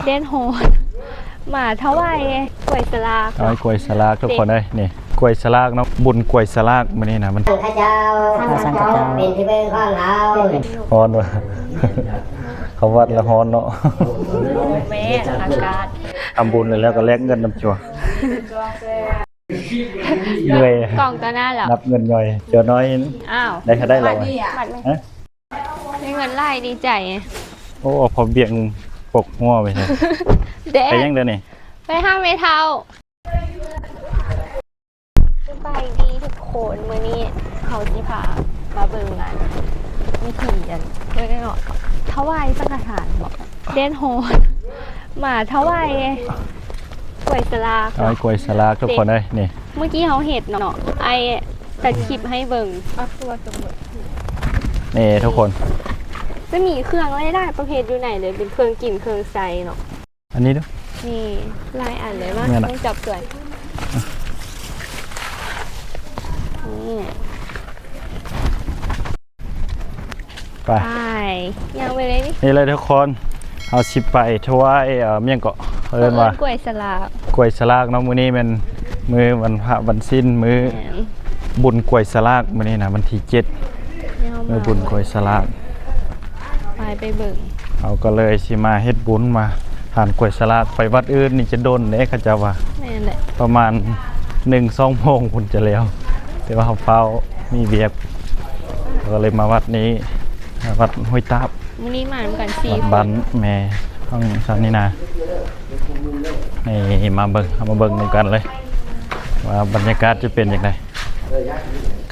ແດດຮ້ອນ ມາຖວາຍກ້ວຍສະຫຼາກ ເອົາກ້ວຍສະຫຼາກທຸກຄົນເອີຍ. ນີ້ກ້ວຍສະຫຼາກເນາະ ບຸນກ້ວຍສະຫຼາກມື້ນີ້ນະ ມັນ ພະສັງຄະເຈົ້າ ພະສັງຄະເຈົ້າ ເປັນທີ່ເບິ່ງຂອງເຮົາ. ຮ້ອນວ່າ ເຂົ້າວັດແລ້ວຮ້ອນເນາະ. ແມ່ນອາກາດ ທຳບຸນແລ້ວກໍແລກເງິນນຳຈົວ. ເມື່ອຍ ກ້ອງຕໍ່ໜ້າແລ້ວ ນັບເງິນຍ່ອຍ ເຈົ້ານ້ອຍ. ອ້າວ ໄດ້ເທົ່າໃດແລ້ວ? ບັດນີ້ ຮະ? ໄດ້ເງິນຫຼາຍ ດີໃຈ. ໂອ້ ເອົາຜ້າບ່ຽງປົກຫົວໄປ. ແດດ ໄປຫຍັງເດີນີ້? ໄປຫາແມ່ເຖົ້າ. ສະບາຍດີທຸກຄົນ ມື້ນີ້ເຮົາຊິພາມາເບິ່ງອັນວິທີອັນ ເອີ້ນຫຍັງເນາະ ຖວາຍສັງຄະທານບໍ? ແດດຮ້ອນ ມາຖວາຍກ້ວຍສະຫຼາກ ເອົາກ້ວຍສະຫຼາກທຸກຄົນເອີຍ. ນີ້ເມື່ອກີ້ເຮົາເຮັດເນາະ ອ້າຍຕັດຄລິບໃຫ້ເບິ່ງ. ນີ້ທຸກຄົນ ຈະມີເຄື່ອງຫຼາຍໆປະເພດຢູ່ໃນເລີຍ ເປັນເຄື່ອງກິນເຄື່ອງໃຊ້ເນາະ. ອັນນີ້ດູ ນີ້ຫຼາຍອັນເລີຍ. ມາ ແມ່ນລະ ຕ້ອງຈັບດ້ວຍ. ນີ້ ໄປ ໄປ ຍ່າງໄປເລີຍນີ້. ນີ້ເລີຍທຸກຄົນ ເຮົາຊິໄປຖວາຍ ເອີ ຫຍັງເກາະ ເອີ້ນວ່າ ເອີ້ນກ້ວຍສະຫຼາກ ກ້ວຍສະຫຼາກເນາະ. ມື້ນີ້ແມ່ນມື້ວັນພະວັນສິນ ມື້ ແມ່ນ ບຸນກ້ວຍສະຫຼາກມື້ນີ້ນະ ວັນທີເຈັດ ມື້ບຸນກ້ວຍສະຫຼາກ. ໄປ ໄປເບິ່ງ ເຮົາກໍເລີຍຊິມາເຮັດບຸນ ມາທານກ້ວຍສະຫຼາກ. ໄປວັດອື່ນນີ້ຈະດົນເດ້ ເຂົາເຈົ້າວ່າ. ແມ່ນແຫຼະ ປະມານໜຶ່ງສອງໂມງພຸ້ນຈະແລ້ວ ແຕ່ວ່າເຮົາຟ້າວມີວຽກ ເຮົາກໍເລີຍມາວັດນີ້ ວັດຫ້ວຍຕາບ. ມື້ນີ້ມານຳກັນສີ່ຄົນ ວັດບ້ານແມ່ຂອງຊາວນີ້ນາ. ນີ້ ມາເບິ່ງ ເຮົາມາເບິ່ງນຳກັນເລີຍ ວ່າບັນຍາກາດຈະເປັນຈັ່ງໃດ.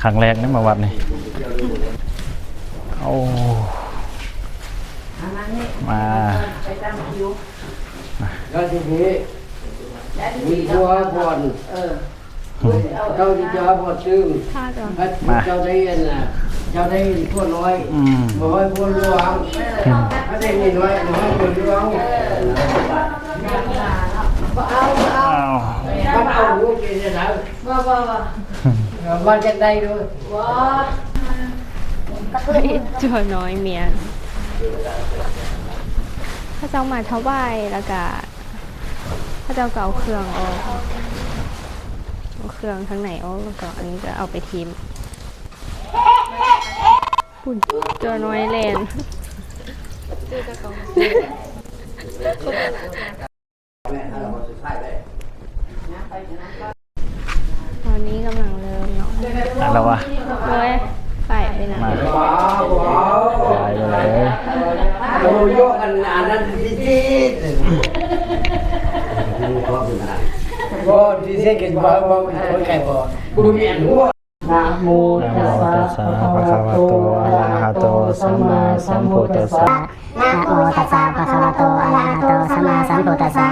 ຄັ້ງແລກເດ້ມາວັດນີ້. ໂອ້ ມາ ແລ້ວທີນີ້ມີຫົວບ່ອນ ເອີ ເຈົ້າຊິເຈົ້າບ່ອນຕື່ມ ມາ ເຈົ້າໄດ້ອັນນະ ເຈົ້າໄດ້ຜົວນ້ອຍ ອືມ ບໍ່ໃຫ້ຜົວຫຼວງ ອືມ ເຈົ້າໄດ້ມີນ້ອຍ ບໍ່ໃຫ້ຜົວຫຼວງ. ບໍ່ເອົາ ບໍ່ເອົາ ເອົາ ມັນເອົາລູກເປັນຈັ່ງໃດ? ບໍ່ ບໍ່ ບໍ່ ເອີ ວ່າຈັ່ງໃດດູ? ບໍ່ ເຈົ້ານ້ອຍເມຍ ເຂົາເຈົ້າມາຖວາຍ ແລ້ວກະ ເຂົາເຈົ້າກໍເອົາເຄື່ອງອອກ ເອົາເຄື່ອງທາງໃນອອກ ແລ້ວກໍອັນນີ້ກໍເອົາໄປຖິ້ມ. ປຸ້ນ ເຈົ້ານ້ອຍແລ່ນ. ຕອນນີ້ກຳລັງເລີ່ມເນາະ ອັນລະວະ ໂອ້ຍ ໄປໄປນະ ມາ ໄປໄປເລີຍ. ໂອ້ ໂຍກອັນ ອັນນັ້ນຕິດ ບໍ່ຕິດ ເສຍກິນບໍ່ ບໍ່ ບໍ່ໄກບໍ່ ບໍ່ມີອັນຫົວ. ນະໂມຕັດສະ ນະໂມຕັດສະ ພະຄະວະໂຕ ອະລະຫະໂຕ ສຳມາສຳພຸດທັດສະ. ນະໂມຕັດສະ ພະຄະວະໂຕ ອະລະຫະໂຕ ສຳມາສຳພຸດທັດສະ.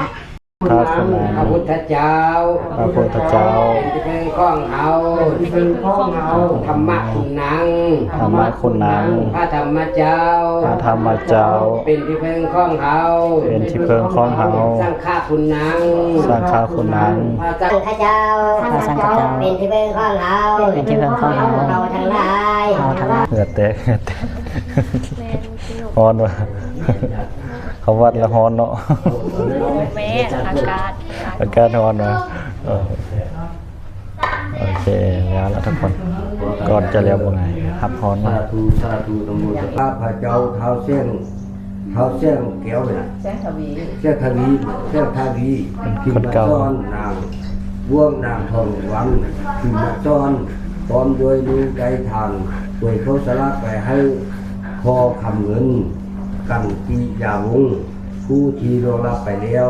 ພະຄຸນນາງ ພະພຸດທະເຈົ້າ ພະພຸດທະເຈົ້າ ເປັນທີ່ເພິ່ງຂອງເຮົາ ເປັນທີ່ເພິ່ງຂອງເຮົາ. ທຳມະຄຸນນາງ ທຳມະຄຸນນາງ ພະທຳມະເຈົ້າ ພະທຳມະເຈົ້າ ເປັນທີ່ເພິ່ງຂອງເຮົາ ເປັນທີ່ເພິ່ງຂອງເຮົາ. ສັງຄະຄຸນນາງ ສັງຄະຄຸນນາງ ພະສັງຄະເຈົ້າ ພະສັງຄະເຈົ້າ ເປັນທີ່ເພິ່ງຂອງເຮົາ ເປັນທີ່ເພິ່ງຂອງເຮົາ. ເຮົາທັງຫຼາຍ ເຮົາທັງຫຼາຍ. ເຫື່ອແຕກ ເຫື່ອແຕກ ແມ່ນ ຮ້ອນວ່າ ເຂົ້າວັດແລ້ວຮ້ອນເນາະ. ແມ່ນ ອາກາດ ອາກາດຮ້ອນວ່າ ເອີ. ໂອເຄ ແລ້ວລະທຸກຄົນ ກ່ອນຈະແລ້ວບໍ່ງ່າຍ ຮັບພອນມາ. ສາທຸ ສາທຸ ນະໂມຕັດສະ ພະເຈົ້າ ທ້າວແສງ ທ້າວແສງແກ້ວນະ ແສງທະວີ ແສງທະວີ ແສງທະວີ ເປັນຄົນເກົ່າ ທີ່ມາສອນນາງ ບ່ວງນາງທອງວັນ ທີ່ມາສອນ ພ້ອມດ້ວຍລູກໄດ້ທານ ໂດຍເຂົາສະຫຼະໄປໃຫ້ພໍ່ຄຳເງິນ ກັນຕິຍາວົງ ຜູ້ທີ່ລ່ວງລັບໄປແລ້ວ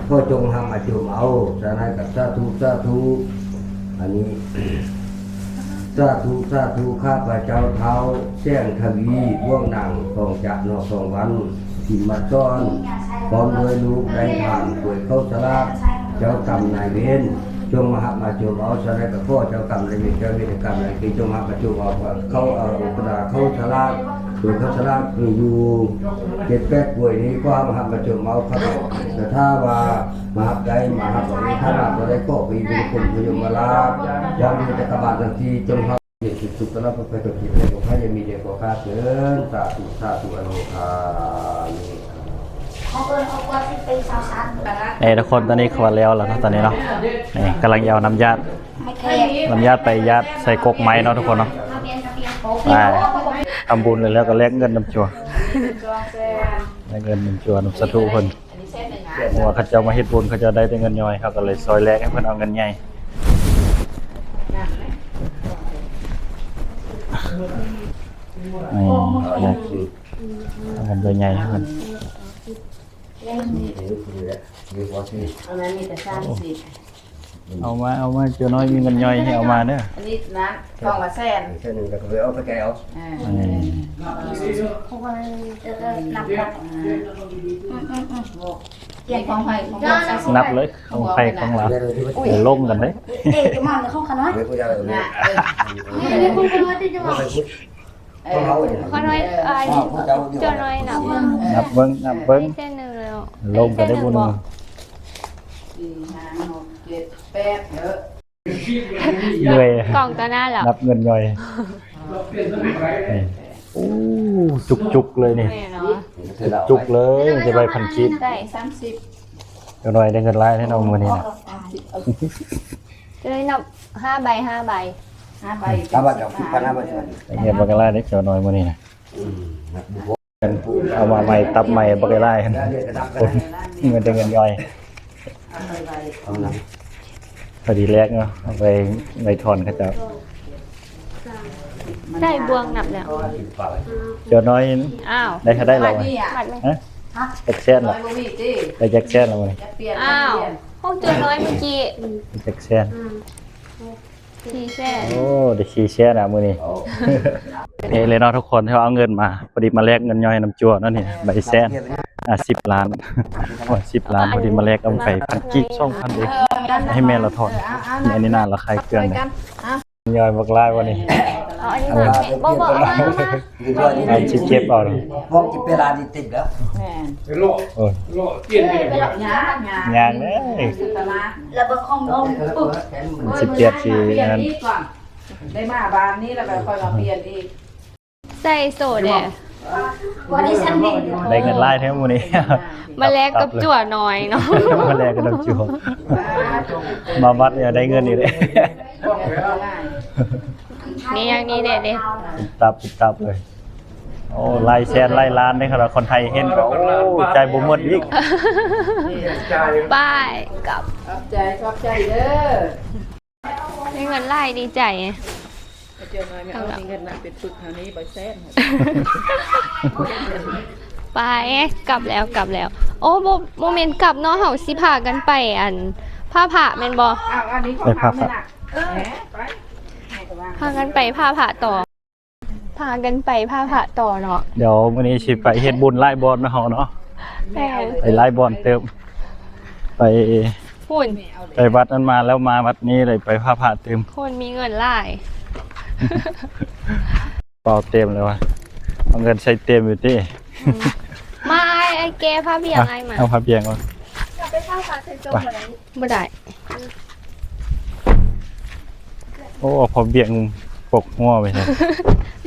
ຂໍຈົ່ງຮັບມາຈົ່ມເອົາ. ສາທຸ ສາທຸ ສາທຸ. ອັນນີ້ ສາທຸ ສາທຸ ຂ້າພະເຈົ້າທ້າວແສງທະວີ ບ່ວງນາງທອງຈະນອກສອງວັນ ທີ່ມາສອນ ພ້ອມດ້ວຍລູກໄດ້ທານ ໂດຍເຂົາສະຫຼະ ເຈົ້າກຳນາຍເວນ ຈົ່ງມາຮັບມາຈົ່ມເອົາ. ສະນັ້ນກໍຂໍເຈົ້າກຳນາຍເວນ ເຈົ້າເວນກຳນາຍເວນ ຈົ່ງຮັບມາຈົ່ມເອົາ ເຂົາເອົາ ເຂົາສະຫຼະ ໂດຍເຂົາສະຫຼະມີຢູ່ເຈັດແປດກວຍນີ້ ຂໍມາຮັບມາຈົ່ມເອົາ. ຂ້າພະເຈົ້າສະຖາວ່າມາຮັບໄດ້ ມາຮັບເອົາເອງ ຖ້າມາບໍ່ໄດ້ ຂໍພະອິນເປັນຄົນພະຍົມມະລາດ ຢ່າມີຈັກກະບານທັງສີ່ ຈົ່ງຮັບເປັນສຸກ ສຸກຕະຫຼອດໄປ ທຸກທີ່ໃນໂລກ ໃຫ້ຢ່າມີແຕ່ຄວາມຂາດເຂີນ. ສາທຸ ສາທຸ ອະນຸໂມທາມິ. ເອີ ທຸກຄົນ ຕອນນີ້ເຂົາວ່າແລ້ວແລ້ວເນາະ ຕອນນີ້ເນາະ ນີ້ກຳລັງເອົານ້ຳຢາດ ນ້ຳຢາດໄປຢາດໃສ່ກົກໄມ້ເນາະ ທຸກຄົນເນາະ ໄປທຳບຸນແລ້ວກໍແລກເງິນນຳຈົວ ແລກເງິນນຳຈົວນຳສາທຸເພິ່ນ ເພາະວ່າເຂົາເຈົ້າມາເຮັດບຸນ ເຂົາເຈົ້າໄດ້ແຕ່ເງິນຍ່ອຍ ເຮົາກໍເລີຍຊ່ອຍແລກໃຫ້ເພິ່ນເອົາເງິນໃຫຍ່ ນີ້ ເອົາເງິນໃບໃຫຍ່ໃຫ້ເພິ່ນ ອັນນັ້ນມີແຕ່ສາມສິບ ເອົາມາ ເອົາມາ ເຈົ້ານ້ອຍມີເງິນຍ່ອຍໃຫ້ເອົາມາເດີ ອັນນີ້ນະ ກ້ອງລະແສນ ແສນໜຶ່ງ ແລ້ວກໍເອົາໄປແກະເອົາ ເອີ ເອີ ນັບ ອືມ ຂອງໃຜຂອງມັນ ນັບເລີຍ ຂອງໃຜຂອງລາວ ເອີ ລົງກັນເດ້ ເອີ ຂອງຂ້ານ້ອຍ ເອີ ຂອງຂ້ານ້ອຍ ເອີ ເຈົ້ານ້ອຍນັບເບິ່ງ ນັບເບິ່ງ ເອີ ເອີ ເອີ ເອີ ລົງກັນໄດ້ບຸນ ສີ່ ຫ້າ ຫົກ ເຈັດ ແປດ ເດີ ເມື່ອຍ ກ້ອງຕໍ່ໜ້າແລ້ວ ນັບເງິນຍ່ອຍ ນີ້ ໂອ້ ຈຸກໆເລີຍນີ້ ຈຸກໆເລີຍ ຈະໄດ້ພັນກີບ ໄດ້ສາມສິບ ເຈົ້ານ້ອຍໄດ້ເງິນຫຼາຍແທ້ເນາະມື້ນີ້ນະ ຈະໄດ້ນັບຫ້າໃບ ຫ້າໃບ ຫ້າໃບ ຫ້າໃບ ເອົາຄິດພັນ ຫ້າໃບ ໄດ້ເງິນບັກຫຼາຍເດ້ເຈົ້ານ້ອຍມື້ນີ້ນະ ອືມ ເອົາມາໃໝ່ ຕັບໃໝ່ບັກຫຼາຍ ເງິນໄດ້ເງິນຍ່ອຍ ພໍດີແລກເນາະ ໄປ ໄປຖອນເຂົາເຈົ້າ ໃສ່ບ່ວງນັບແລ້ວ ເຈົ້ານ້ອຍ ອ້າວ ໄດ້ເທົ່າໃດແລ້ວ ບັດນີ້ ຮະ ຈັກແສນລະ ໄດ້ຈັກແສນລະມື້ນີ້ ອ້າວ ຂອງເຈົ້ານ້ອຍມື້ກີ້ ຈັກແສນ ສີ່ແສນ ໂອ້ ໄດ້ສີ່ແສນອະມື້ນີ້ ເພເລີຍເນາະທຸກຄົນ ທີ່ເອົາເງິນມາ ພໍດີມາແລກເງິນຍ່ອຍນຳຈົວເນາະນີ້ ໃບແສນ ອ່າ ສິບລ້ານ ໂອ້ ສິບລ້ານ ພໍດີມາແລກເອົາໄປພັນກີບ ສອງພັນເດ້ ໃຫ້ແມ່ລາວຖອນ ແມ່ນີ້ນາລາວຂາຍເຄື່ອງເດ້ ຍ່ອຍບັກຫຼາຍວັນນີ້ ເອົາອັນນີ້ມາ ບໍ່ ບໍ່ ເອົາມາ ເອົາຊິເກັບເອົາ ມອງຊິເປັນລານນີ້ຕິດແລ້ວ ແມ່ນ ໂອ້ຍ ຍ່າງ ຍ່າງເລີຍ ລະເບິ່ງຂອງນ້ອງ ມັນຊິປຽນຊິອັນນັ້ນ ໄດ້ມາບ້ານນີ້ແລ້ວກໍຄ່ອຍມາປ່ຽນອີກ ໃສ່ໂສແດ່ ໄດ້ເງິນຫຼາຍແທ້ມື້ນີ້ ມາແລກກັບຈົວນ້ອຍເນາະ ມາແລກກັບຈົວ ມາວັດນີ້ໄດ້ເງິນອີກເດ້ ນີ້ຢ່າງນີ້ແດ່ເດ້ ຕັບ ຕັບເລີຍ ໂອ້ ຫຼາຍແສນຫຼາຍລ້ານເດ້ ຄັນວ່າຄົນໄທເຫັນກໍ ໂອ້ ຈ່າຍບໍ່ໝົດອີກ ໄປກັບ ຂອບໃຈ ຂອບໃຈເດີ ໄດ້ເງິນຫຼາຍດີໃຈ ເຈົ້ານ້ອຍແມ່ເອົາເງິນມາເປັນປຶກເທົ່ານີ້ ບໍ່ແຊນ ໄປ ກັບແລ້ວ ກັບແລ້ວ ໂອ້ ບໍ່ ບໍ່ແມ່ນກັບເນາະ ເຮົາຊິພາກັນໄປອັນ ຜ້າພະແມ່ນບໍ່? ອ້າວ ອັນນີ້ຂອງ ໄປຜ້າພະ ເອີ ໄປ ພາກັນໄປຜ້າພະຕໍ່ ພາກັນໄປຜ້າພະຕໍ່ເນາະ ດຽວມື້ນີ້ຊິໄປເຮັດບຸນຫຼາຍບ່ອນເນາະ ເຮົາເນາະ ແມ່ນ ໄປຫຼາຍບ່ອນເຕີບ ໄປ ພຸ້ນ ໄປວັດນັ້ນມາແລ້ວ ມາວັດນີ້ໄດ້ໄປຜ້າພະຕື່ມ ຄົນມີເງິນຫຼາຍ ເປົາເຕັມເລີຍວ່າ ເອົາເງິນໃສ່ເຕັມຢູ່ຕິ ອືມ ມາ ອ້າຍ ອ້າຍແກ່ຜ້າບ່ຽງ ອ້າຍມາ ເອົາຜ້າບ່ຽງກ່ອນ ໄປຜ້າພະໃສ່ຕົວ ໄປ ບໍ່ໄດ້ ບໍ່ໄດ້ ໂອ້ ເອົາຜ້າບ່ຽງປົກຫົວໄປ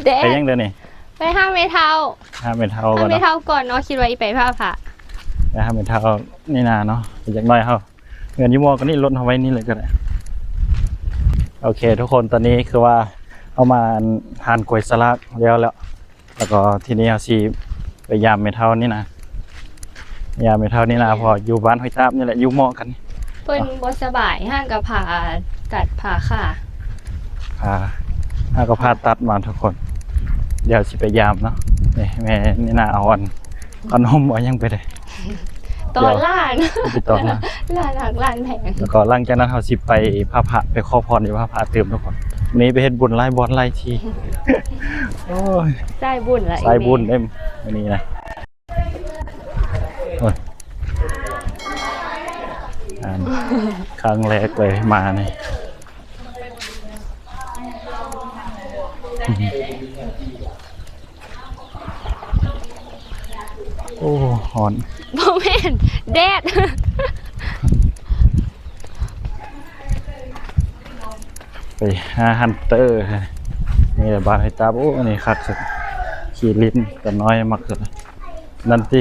ແດດ ໄປຫຍັງເດີນີ້? ໄປຫາແມ່ເຖົ້າ ຫາແມ່ເຖົ້າກ່ອນເນາະ ຫາແມ່ເຖົ້າກ່ອນເນາະ ຄິດວ່າຊິໄປຜ້າພະ ໄປຫາແມ່ເຖົ້ານີ້ນາເນາະ ຈັກໜ້ອຍເຮົາ ເຮືອນຢູ່ໝໍ້ກໍນີ້ ລົດເຮົາໄວ້ນີ້ເລີຍກໍໄດ້ ໂອເຄ ທຸກຄົນ ຕອນນີ້ຄືວ່າເຮົາມາຮ້ານກວຍສະຫຼາກແລ້ວ ແລ້ວ ແລ້ວກໍທີນີ້ເຮົາຊິໄປຢາມແມ່ເຖົ້ານີ້ນະ ຢາມແມ່ເຖົ້ານີ້ນະ ເພາະຢູ່ບ້ານຫ້ວຍຕາບນີ້ແຫຼະ ຢູ່ໝໍ້ກັນ ເພິ່ນບໍ່ສະບາຍ ຫາກະຜ່າຕັດ ຜ່າຂາ ຜ່າ ຫາກະຜ່າຕັດມາທຸກຄົນ ດຽວຊິໄປຢາມເນາະ ນີ້ແມ່ນີ້ນະ ເອົາອັນ ເອົານົມເອົາຫຍັງໄປເດ້ ຕອນຫຼານ ໄປຕອນຫຼານ ຫຼານຮັກຫຼານແພງ ແລ້ວກໍຫຼັງຈາກນັ້ນເຮົາຊິໄປຜ້າພະ ໄປຂໍພອນຢູ່ຜ້າພະຕື່ມທຸກຄົນ ມື້ນີ້ໄປເຮັດບຸນຫຼາຍບ່ອນຫຼາຍທີ່ ໂອ້ຍ ສາຍບຸນຫຼາຍ ສາຍບຸນເດ້ມື້ນີ້ນະ ໂອ້ຍ ອັນ ຄັ້ງແລກເລີຍມານີ້ ໂອ້ ຮ້ອນ ບໍ່ແມ່ນ ແດດ ໄປຫາຮັນເຕີ ນີ້ແຫຼະບ້ານຫ້ວຍຕາບ ໂອ້ ອັນນີ້ຄັກສຸດ ຂີ້ລິ້ນ ຕານ້ອຍມັກສຸດ ນັ້ນຕິ